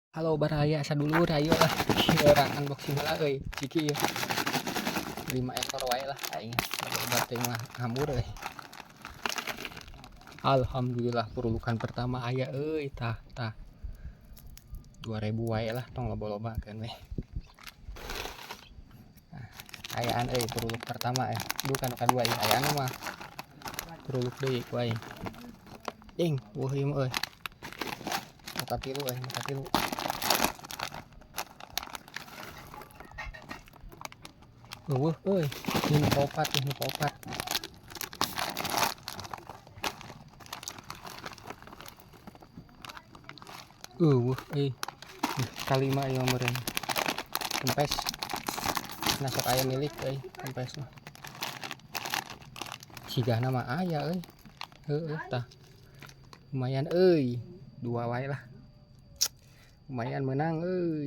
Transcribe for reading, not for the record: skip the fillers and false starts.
Halo baraya sadulur, ayo lah urang unboxing heula euy ciki ieu. 5 ekor wae lah aing loba teuing mah hambur euy. Alhamdulillah purulukan pertama aya euy, tah tah. 2000 wae lah tong loba-loba keun we. Nah, ayaan euy puruluk pertama duh kan kadua ieu ayaan mah. Puruluk deui ku aing. Ding, weuh ieu mah euy. Nu katilu euy, nu katilu. Eueuh euy, ieu nu kaopat, ieu nu kaopat. Eueuh euy. Kalima ieu meureun. Kempes. Nah sok aya milik euy, kempes mah. Cigana mah aya euy. Heueuh tah. Lumayan euy, 2 wae lah. Lumayan menang euy.